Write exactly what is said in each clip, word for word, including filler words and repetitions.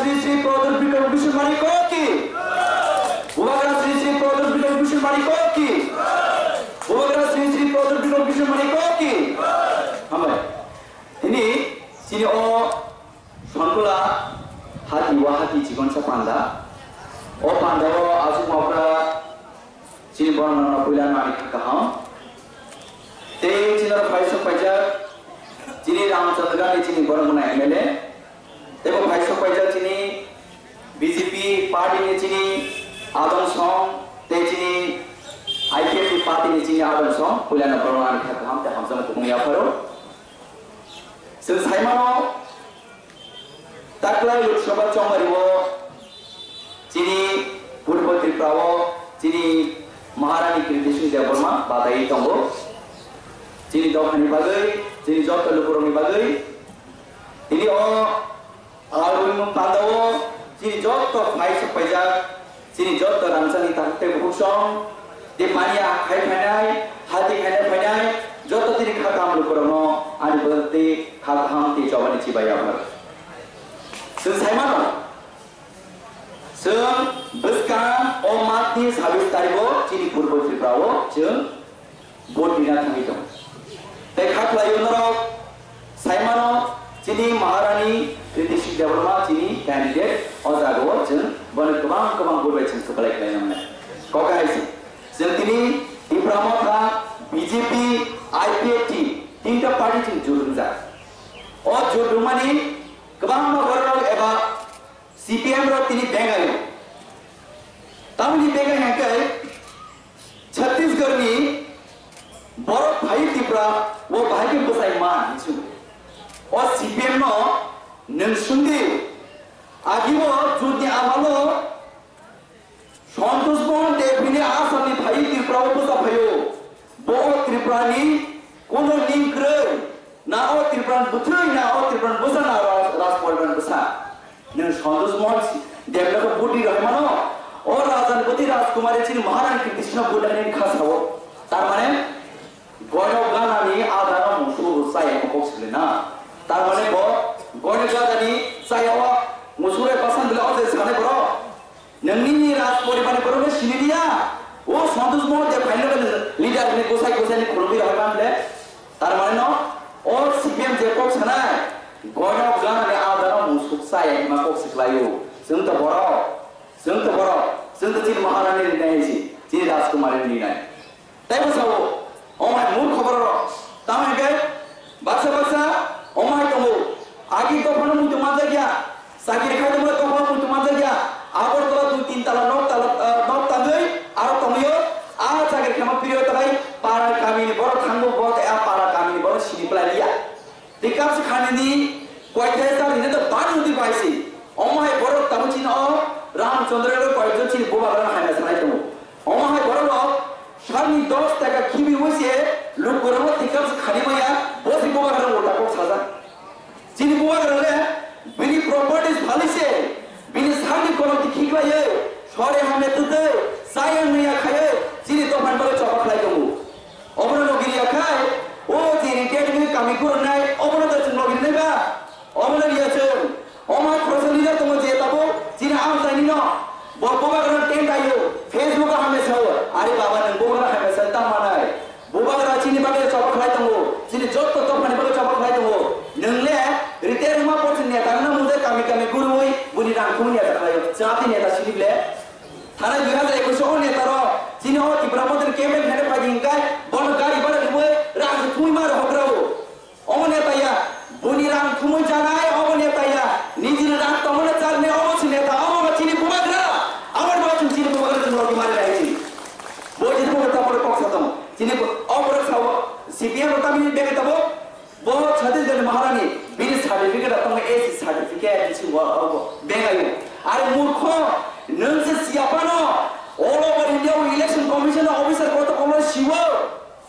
Sri Sri Pradyot Bikram Bishnu Mani Koki. Bubagra Sri Sri Pradyot Bikram Bishnu Mani Koki. Bubagra Sri Sri Pradyot Bikram Bishnu Mani Koki. Hambai. Tini sini o Sonkula hati wa hati chikonsa panda. O panda o asuk mokra chini borok no puila no ani kha kaham. Tei chini oro phaisok paijak chini Ramchandra Gandhi chini borok mwnai M L A. Tei bo phaisok paijak chini B J P party ni chini adong song tei chini I P F T party ni chini adong song puila no borok no ani kha kaham tei hamjakma kubung yapharo. Chwng saimano, taklai Lok Sabha chongmari o chini Purbo Tripura o chini Maharani Kriti Singh Debbarma badai tongo. Chini dophani bagwi, chini joto lukurokni bagwi, tini o Arwimung panda o chini joto phai sok paijak, chini joto rangchakni takhuk tei bukhuk song, tei mani a khai phainai, hati khainai phainai, joto tini kha kaham lukurokno ani bwrwk tei kha kaham tei chobani chibai yaphar. Chwng sai mano, chwng bwskang o matni sabis tarikh o chini Purbo Tripura o chwng vote rina thangwi tongo. Tei kha khlaio norok saimano chini Maharani Kriti Singh Debbarma chini candidate o jaga o chwng bono kwbang kwbang vote bai chwng kwplai khlai nangnai. Kok hai se. Chwng tini Tipra Motha, B J P, I P F T tinta party chwng jut wngjak. O jut wngmani kwbangma borok eba C P M rok tini bengaio. Tamoni bengai hwnkhe Chhattisgarh ni borok phai Tripura o bahai khe bwsai man hinwi swngo. O C P M no nwng swngdi, agi o jut ni amalo Santosh Mohan Deb bini Assam ni phai Tripura o bwsa phaio. Bo o Tripura ni kono ning kwrwi, na o Tripura ni bwthwi, na o Tripura ni bwsa, na o Raj-, Raj Poribar ni bwsa. Nwng Santosh Mohan Deb no khe budi rwmano, o Raja ni bwtwi Rajkumari chini Maharani Kriti Singh no budi rwmani kha sao. Tar mane, gono gana ni adaro musu chaya kok sile na. Tar mane bo gono gana ni chaya o musu re pasan bile o je sane boro. Nangni ni Raj Poribar ni borok no sini liya. O Santosh Mohan Deb phaino leader ni gosai gosai ni khulumbi rok ban le. Tar mane no o C P M je kok sanai. Gono gana ni adaro musuk sai ma kok siklayo. Chwng to borok. Chwng to borok. Chwng to chini Maharani ni nai si. Chini Rajkumari ni nai. Tei bwsao, omo hai murkho borok rok. Tamo hwnkhe, baksa baksa, omo hai tongo. Agi dophano muitu manjakya, chakiri khai tongmani dophano muitu manjakya. Agartala dui tin tala nok tala, ah, nok tangwi, aro tongwio, ah, chakiri khaima period bai, para kamini borok thangbo bo tei ah, para kamini borok sini phlai liya. Tei kapsa khanini koithai ta rine ta bani undi bai si. Omo hai borok tamo chini o Ramchandra rok koijon chini bubagra hamya sanai tongo. Omo hai borok rok salni dos taka khibi wi se luk goramo tei kapsa khani maya bo si bubagra ulta kok sajak. Chini bubagra le bini properties phali se bini salni kolom ti khiklaiwi sore hamya tutwi chaya maya khaiwi chini dophani bagwi choba khlai tongo. Obono no giriya khai, o je retired wngwi kami gurungnai, obono da chwng no girinai ba? Obono riya chwng. Oma khoroksa leader tongo je tabuk, chini ang saini no. Bo bubagra tent ayo, Facebook o hamya sao, "Are baba, nwng bubagra hamya sa tang manai." Bubagra chini bagwi choba khlai tongo, chini jotto dophani bagwi choba khlai tongo. Nwng le retired wngma porsi neta wngna mungde kami kami gurui, buni rang thumwi neta khlaio. Chati neta sini ble. Thanai dui hajar ekwis o neta rok chini o Tipra Mothani campaign khaina phaidi hwnkhe bono gari bhara rwui rang se thumwi ma rohok rw o. Omo neta ya, buni rang thumwi chanai omo neta ya, nijini rang tongmani charni omo se neta, omo ba chini bubagra, abo ba chwng chini bubagra chwng logi mari nai chini. Bo chini bubagra tabuk kok sa tongo. Chini bu-, o borok sao C P M rok tamni bag tabuk. Bo Chhattisgarh ni Maharani bini certificate tongo, A C certificate bisingo abo bengayo. Are murkho, nwng se siya phano all over India o election commission officer koto kono siwo.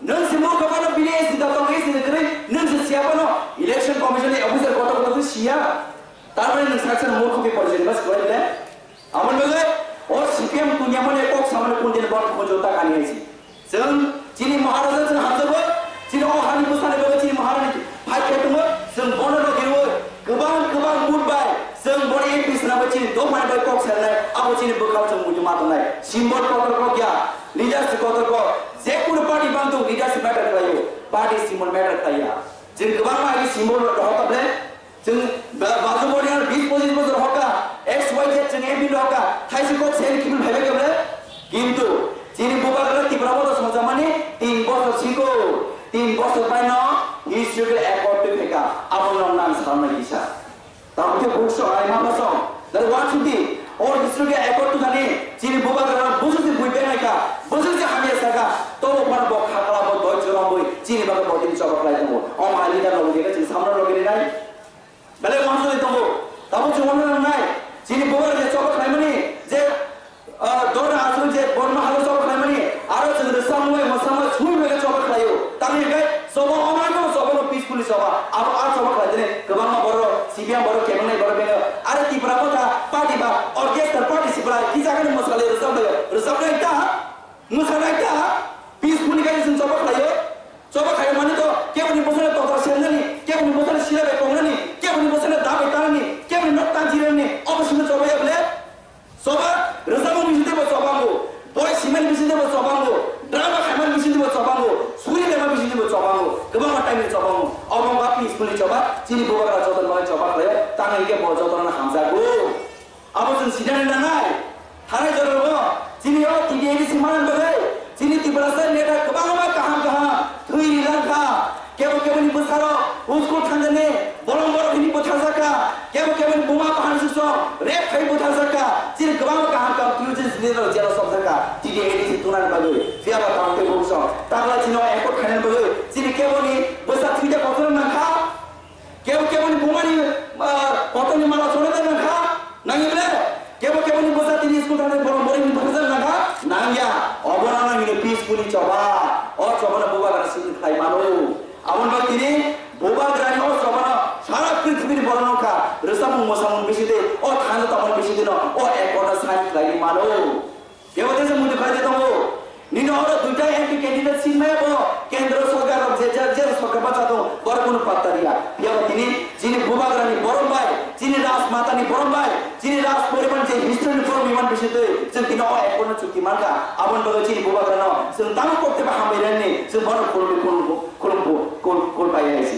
Nwng se murkho phano bini A C da tongo, A C ni kwrwi nwng se siya phano election commission ni officer koto kono se siya. Tar mane nwng saksa murkho ke porjoni mas kwlai bile. Aboni bagwi o C P M tungya mani kok samani kundin bor khunju ta kani hai si. Chwng chini Maharaja chwng hamjago, chini o hani bwsani bagwi chini Maharani phai khai tongo, chwng bono no giriwo, kwbang kwbang vote bai chwng bono Swnamwi chini dophani bai kok sanai, abo chini bwkhao chwng muitu ma tongnai. Symbol kotor kok ya, leadership kotor kok. Je kunu party bang tong, leadership matter khlaio, party symbol matter khlaiya. Chwng kwbangma agi symbol rohor kha ble, chwng ba-, baju body ano bis pochis bojor rohor kha, X Y Z chwng M P rohor kha, thaisi kok seni kiphil phaibai kha ble. Kintu chini bubagra Tipra Motha songchamani tin bosor siko, tin bosor bai no history record twi phaikha, abo no nang salnai kisa. Tamo khe buksong ai ma basong. Nang wansukdi, o history khe record twi thani, chini bubagra no bujukdi bui benai kha, bujukdi hamya saka, tobo phano bo khakla bo doi chwrwngwi chini bagwi bo tini choba khlai tongo. O ma leader rok khe chwng samra rok rinai. Belai wansukdi tongo. Tamo chwng wano nangnai. Chini bubagra je choba khlaimani, je Ah, dona aswk je borma halo choba khlaimani, aro chwng rwchapmung bai mwsamung sui bai choba khlaio. Tamni hwnkhe choba omono choba no peacefully choba. Abo a choba khlai dini kwbangma borok, C P M borok, kemangnai borok beno. Are Tipra Motha party ba orchestra party sibra ki jaga ni mwsalai rwchapmung, rwchapnai ta, mwsanai ta, peacefully khe chwng choba khlaio. Choba khlai mani to keboni bosano tokra senani, keboni bosano sila bai kongnani, keboni bosano da bai tanani, keboni nok tanjirani, obo sino choba ya ble. Choba rwchapmung bising tei bo choba wngo, boi simani bising tei bo choba wngo, drama khaimani bising tei bo choba wngo, suri lema bising tei bo choba wngo, kwbangma time ni choba wngo. Obo wngkha peacefully choba, chini bubagra jotono bagwi choba khlaio, tamo hwnkhe bo jotono hamjago. Abo chwng sinani nangnai. Thanai jorao chini o T D A D C manani bagwi chini Tiprasa neta kwbangma kaham kaham thwi rijak kha. Kebo keboni bwsarok school thangjani bolong borok hwnwi butharjak kha. Kebo keboni buma bahan sukso rape khai butharjak kha. Chini kwbangma kaham kaham thwi rijak, chini jela sokjak kha. T D A D C tunani bagwi. Phiya ba tamo tei bukhuksong. Takla chini o accord khainani bagwi chini keboni bwsa thwida kotor nang kha. Kebo keboni bumani, ah, kotorni mala chorwi nang kha, nangya ble? Kebo keboni bwsa tini school thangwi borok borokni bwsa nang kha, nangya. Obo nang nang hino peacefully choba. O choba no bubagra simi khlai mano. Aboni bagwi tini bubagrani o choba no sara prithibini borok nang kha. Rwchapmung mwsamung bising tei o thangsa tongmani bising twi no o accord no sign khlaiwi mano. Kebo tesa muitu khlai de tongo. Nini oro duita M P candidate sin maya bo kendro sorkar rok je, je, je sorkar bacha tongo, borok kunu patta riya. Phiya bo tini chini bubagrani borom bai, chini rajmatani borom bai, chini raj poribar je history ni borom iman bising twi chwng tini o accord no chukti mankha. Aboni bagwi chini bubagrano chwng tamo kokte ba hambai rani chwng bono khulumwi khulum, khulum, khul, khul pai hai si.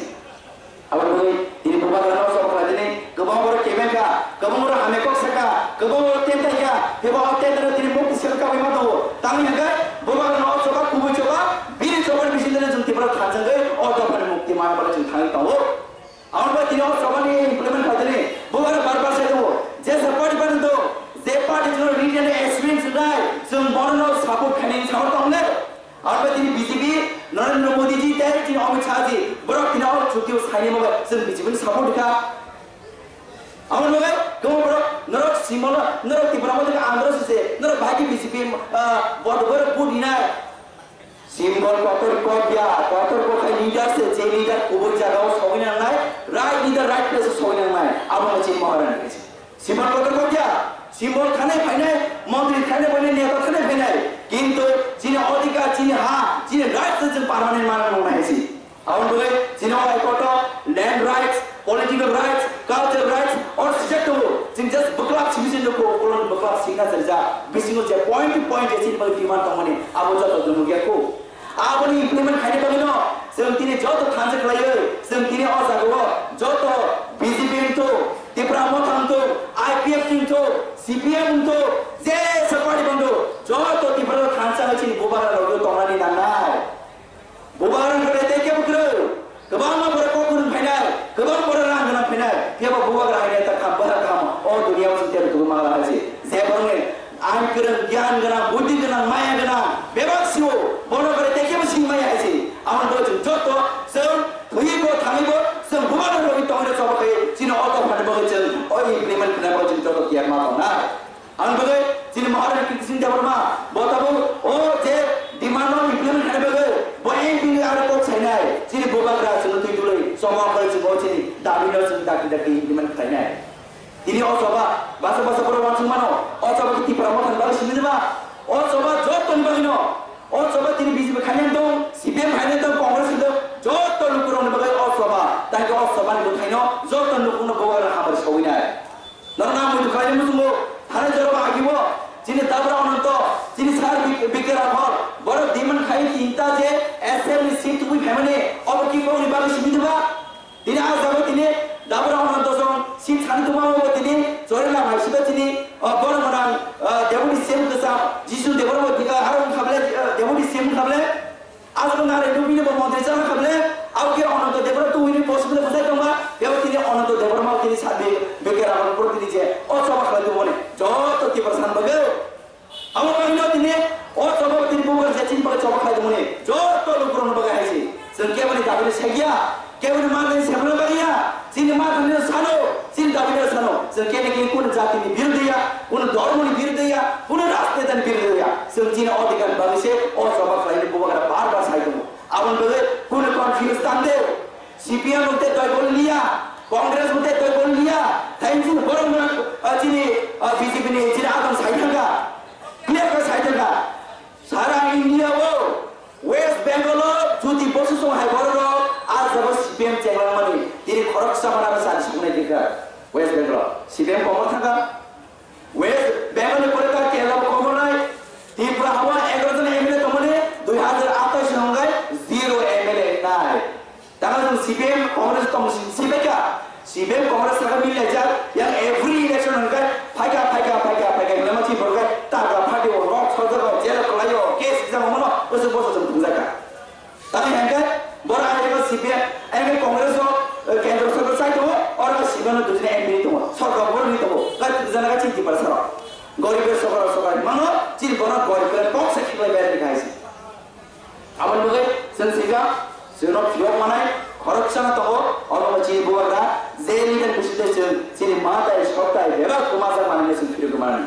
Aboni bagwi tini bubagrano sok khlai tini kwbangma borok kebeng kha, kwbangma borok hamya kok saka, kwbangma borok tentai kha, phiya bo o tentai no tini mukti saka kabui ma tongo. Tamni hwnkhe bubagrano o choba kubui choba, bini chobani bising twi chwng Tripura thansa wngwi o dophani mukti manna bagwi chwng thangwi tongo. Aboni bagwi tini o chobani implement khlai tini bubagra bar bar sai tongo. Jesa party bar tongo, je party chwngno written assurance rwnai, chwng bono no support khainani samo tong le. Aro tini B J P, Narendra Modi ji tei tini Amit Shah ji, borok tini o chukti o saini mogo chwng B J P ni support kha. Amo mogo kwbang borok norok simolo, norok Tipra Motha khe andro sise, norok bahai khe B J P, ah, borok borok vote rinai. Symbol kotor kok ya, kotor kok hai leader se, je leader kubui jaga o sogwi nangnai, right leader right place o sogwi nangnai, abo no chini Maharani kaisa. Symbol kotor kok ya, symbol thanai phainai, montri thanai phainai, neta thanai phainai. Kintu chini odhikar, chini ha, chini right se chwng permanent manna nang nai si. Aboni bagwi chini o kotor land rights, political rights, cultural rights, or sijak tongo. Chwng just bwklap simi se nukho, kolon bwklap signature ja. Bisingo je point to point je chini bagwi demand tongmani, abo joto jumuk ya kho. Aboni implement khaina bagwino chwng tini joto thansa khlaiwi, chwng tini o jagao joto B J P wngthu, Tipra Motha wngthu, I P F T wngthu, C P M wngthu, jesa party wngthu, joto Tipra thansa wngwi chini bubagra rogwi tongnani nangnai. Bubagra wngkha tei kebo kwrwi, kwbangma borok kok kwrwng phainai, kwbang borok rang gwnang phainai, phiya bo bubagra hai neta kham, bwswk kham, o duniya o chwng teibo tubui mangla hai se. Je borokni Ang kwrwng, giyan gwnang, buddhi gwnang, maya gwnang, bebak sio, bono gore tei kebo sing maya hai se. Amo bo chwng joto, chwng thwiwi bo, thangwi bo, chwng bubagra rogwi tongwi rw choba khai, chini o dophani bagwi chwng o implement khnai bagwi chwng joto tiyar ma tongnai. Ang bagwi chini Maharani Kirti Singh Debbarma, bo tabuk o je demand no implement khnai bagwi, bo M P ni aro kok sainai, chini bubagra chwngno twi dului, choba bagwi chwng o chini dabi no chwng dakti dakti implement khlainai. Tini o choba, basa basa borok wansuk mano, o choba khe Tipra Mothani bagwi simi ba, o choba jotoni bagwi no, o choba tini B J P khainani tong, C P M khainani tong, Congress ni tong, joto lukurokni bagwi o choba, tei o choba ni bwthaino joto lukurokno bubagra hamari sawinai. Tamo nang muitu khlaini muchungo, thani jora ba agibo, chini Dabra Ananto, chini sir Bik-, Bikram Hor, borok demand khai tinta je assembly seat tubui phaimani, obo ki bokni bagwi simi diba? Tini a jaga tini Dabra Ananto song seat thani tuma obo tini chori lam hai siba tini, o, borok manang, o, deputy C M kwcham, Jisu Debbarma tini, o, harong khable, o, deputy C M khable. Aswk nare nubini bo montri chana kable, auke Ananto Debbarma tu hini possible bwsai tongma, bebo tini Ananto Debbarma tini sabi beke raban puro tini je, o choba khlai tongmani, joto Tiprasa ni bagwi. Abo bagwi no tini, o choba tini bubar je chini bagwi choba khlai tongmani, joto lukurok ni bagwi haisi. Chwng keboni dabi ni segya, keboni mangni semla bagya, chini mangni sano, chini dabi ni sano. Chwng kene kini kun jati ni biruddhe ya, kun dhormo ni biruddhe ya, kun rajneta ni biruddhe ya. Chwng chini odhikar bagwi se o choba khlai ni bubagra bar bar sai tongo. Aboni bagwi kunu confuse tang de. C P M wngte doi bol liya, Congress wngte doi bol liya. Thain chini borok no, ah, chini, ah, B J P ni chini adon sai thangka. Clear khe sai thangka. Sara India o West Bengal o jodi bosu song hai borok rok a jabo C P M chenglang mani. Tini khorok sa mana sa sung nai dikha. West Bengal o C P M komor thangka. West Bengal ni pore ta Kerala bo komo nai, Tripura habo egaroh jon M L A tongmani, dui hazar atais ni hwngai zero M L A nai. Tamo chwng C P M Congress tong si, si bai kha. C P M Congress saka mil laijak, yang every election hwngai phaikha, phaikha, phaikha, phaikha, hwnwi ma chini borok khe taka pharti o, nok sojak o, jail o kwlai o, case rijak o mano, bwswk bwswk chwng thumjak kha. Tamni hwnkhe borok ang eko C P M, ang eko Congress o, eh, kendro sorkar chai tongo, oro C P M no dujina M P tongo, sorkar bo ri tongo, gai twijana gai chini Tiprasa rok. Gorib rok sorkar, sorkar mano, chini bono gorib rok kok se khiklai bai rikha hai se. Aboni bagwi chwng sika, chwngno phiyok manai, khoroksa no tongo, obo chini bubagra, je leader bisingtwi chwng chini ma tai, sok tai, bebak kwmajak manwi chwng phirogwi mani.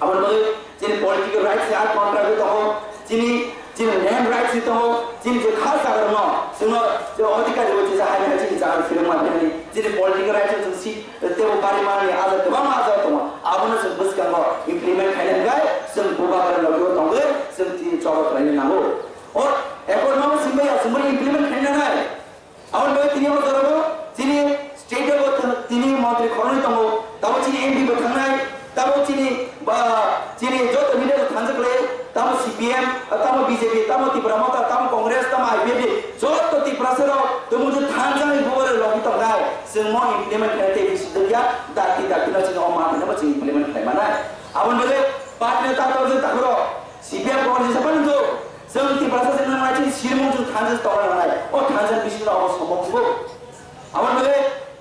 Aboni bagwi chini political rights ni a contract tongo, chini, chini land rights ni tongo, chini je kha jaga rokno chwngno je odhikar rwwi je hai hai chini jaga phirwngma phirwngni chini political rights no chwng si tebo bari mani aja kwbangma aja tongo. Abono chwng bwskango implement khaina hwnkhe chwng bubagra logi o tongwi chwng tini choba khlaina nango. O accord no chwng bai ya chwng bai implement khaina nai. Aboni bagwi tini o jorao chini state o tini montri khoroknwi tongo, tamo chini M P bo thangnai, tamo chini ba, chini joto leader thangjak le, tamo C P M, tamo B J P, tamo Tipra Motha, tamo Congress, tamo I P F T, joto Tiprasa rok tumung je thangjani bubare logi tongnai, chwng mo implement khlai tei bisi dwkya, dakti dakti no chini o manthai no chwng implement khlai manai. Aboni bagwi party no tatal je takhoro C P M Congress je sapan do, Chwng Tiprasa se nang nai chini sirimung chwng thansa se tongna nangnai. O thansa bisingno obo somok tongo. Aboni bagwi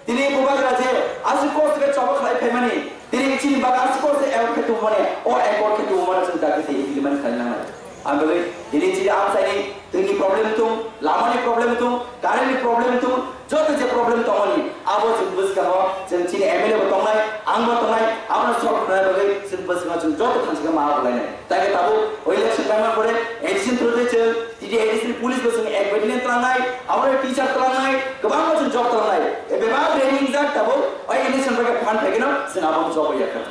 tini bubagra je aswk kosto khe choba khlai phaimani, tini chini bagwi aswk kosto accord khe tubumani, o accord khe tubumani chwng dakti se implement khlai nangnai. Aboni bagwi tini chini amchaini twini problem tung, lamani problem tung, current ni problem tung, joto je problem tongmani, abo chwng bwskango chwng chini M L A bo tongnai, ang bo tongnai, abono solve khlaina bagwi chwng bwskango chwng joto thansa khe ma bo lainai. Tei khe tabuk o election kaima pore addition through tei chwng tini addition police bo chwng ek battalion tlangnai, abo teacher tlangnai, kwbangma chwng job tlangnai. E bebak training jak tabuk o election bai khe phan phaikeno chwng abo job bai yakha.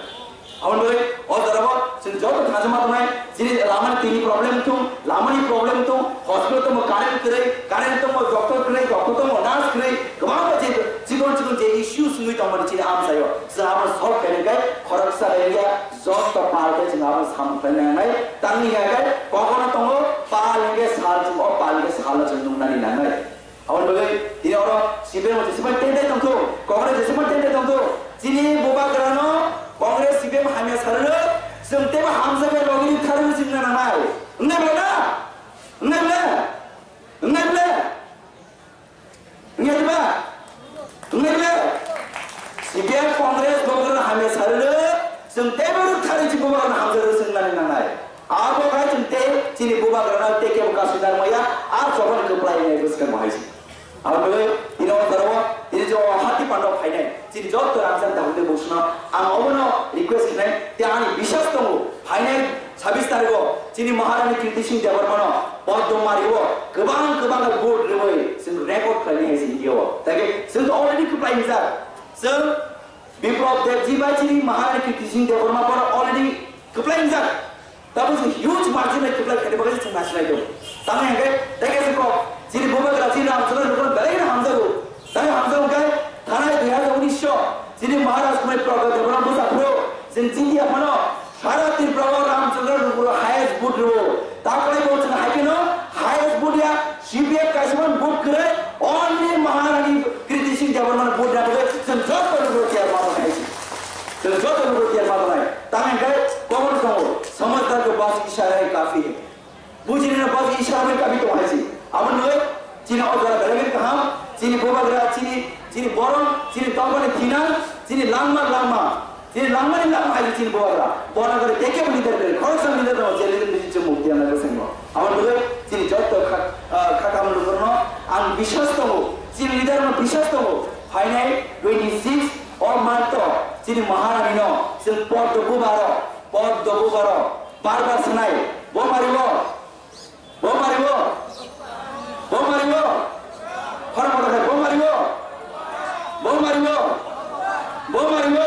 Aboni bagwi o jorao chwng joto thansa ma tongnai, chini lamani tini problem thung, lamani problem thung, hospital tongo current kwrwi, current tongo doctor kwrwi, doctor tongo nurse kwrwi, kwbangma je chikon chikon je issues wngwi tongmani chini amchaio. Chwng abono solve khainai khe khoroksa area joto party chwng abono samung khlai nangnai. Tamni hwnkhe kokono tongo pal hwnkhe sal chwng o pal hwnkhe salo chwng nungnani nangnai. Aboni bagwi tini oro C P M jesephano tei tei tongthung, Congress jesephano tei tei tongthung, chini bubagrano Congress C P M hamya sarwino chwng teibo hamjakya logi thar wngwi chwngna nangnai. Wngnai ble na? Wngnai ble? Wngnai ble? Wngya diba? Wngya diba? C P M Congress bubagrano hamya sarwino chwng teibo rwktharwi chini bubagrano hamjakno chwng nani nangnai. Abo khai chwng tei chini bubagrano tei kebo kasui narwkmaya, a chobani kwplai wngnai bwskango hai se. Abo bagwi tini o jorao tini je o hati panda phainai chini joto rangchak dabude bwswkno ang obono request khainai tei ani biswas tongo phainai Sabis tarigo chini Maharani Kirti Singh Debbarmano Poddomari o kwbang kwbang vote rwwi chwng record khlainai hai se India o. Tei khe chwng to already kwplai wngjak. Chwng Biplab Debji bai chini Maharani Kirti Singh Debbarma bono already kwplai wngjak. Tabuk chwng huge margin bai kwplai khaina bagwi chwng nasinai tongo. Tamni hwnkhe tei khe chwng kok chini bubagra chini Ramchandra Rukon belai kheno hamjago. Tei hamjak hwnkhe thanai dui hazar unis o chini Maharaj Kumar Prabha Debbarma Chwng chini yaphano sara Tripura o Ramchandra Lukuro highest vote rwo. Takwlai bo chwng hai kheno highest vote ya C P F kaisa man vote kwrwi only Maharani Kriti Singh Debbarma vote na bagwi chwng joto Lukuro tiyar ma tongnai. Chwng joto Lukuro tiyar ma tongnai. Tang hwnkhe kobono tongo, "Samajhdar ko bas ishara hi kafi hai." Bujinina bas ishara bai kabi tong hai si. Abo nui chini o jora belai kaham, chini bubagra, chini, chini borok, chini tongmani thina, chini langma, langma, chini langmani langma hai chini bubagra. Bona gari teke bani der bere, khoroksa ni der no, jeli den bisi chumuk dia na sengo. Abo nui chini jotto kha, ah, kha kam lukurno ang biswas tongo, chini leader no biswas tongo. Phainai twenty six o March o chini Maharani no, chini Poddo bubaro, Poddo bubaro, bar bar sanai, bo maribo. Bo maribo? Bo maribo? Khorang kotor khai, bo maribo? Bo maribo? Bo maribo?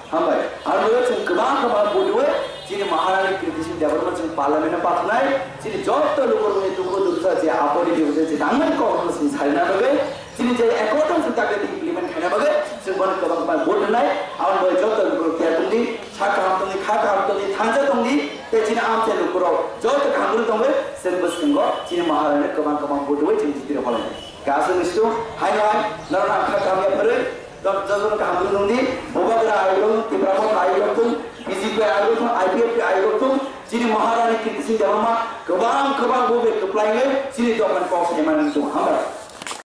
Hambai. Aro chwng kwbang kwbang buduwe, chini Maharani Kriti Singh Debbarma chwng parliament o pathnai, chini joto lukurokni dukhu dukha je apodi bipodo je nangmani kokno chwng salina bagwi, chini je accord o chwng target implement khaina bagwi, chwng bono kwbang kwbang vote rwnai, aboni bagwi joto lukurok kaya tongdi, Sa kaham tongdi, kha kaham tongdi, thansa tongdi, tei chini amchai lukurok joto kaham rwi tongwi, chwng bwskango chini Maharani kwbang kwbang buduwi chini jitiro phalai. Kaisa mistu, hai hai, norok ang kha kaham ya pharwi, dok joto kaham rwi nungdi, Bubagra ayok, Tipra Motha ayok tong, B J P ayok tong, I P F T ayok tong, chini Maharani Kriti Singh Debbarma kwbang kwbang bubai kwplainwi chini dophani kok saimani tong, hambai.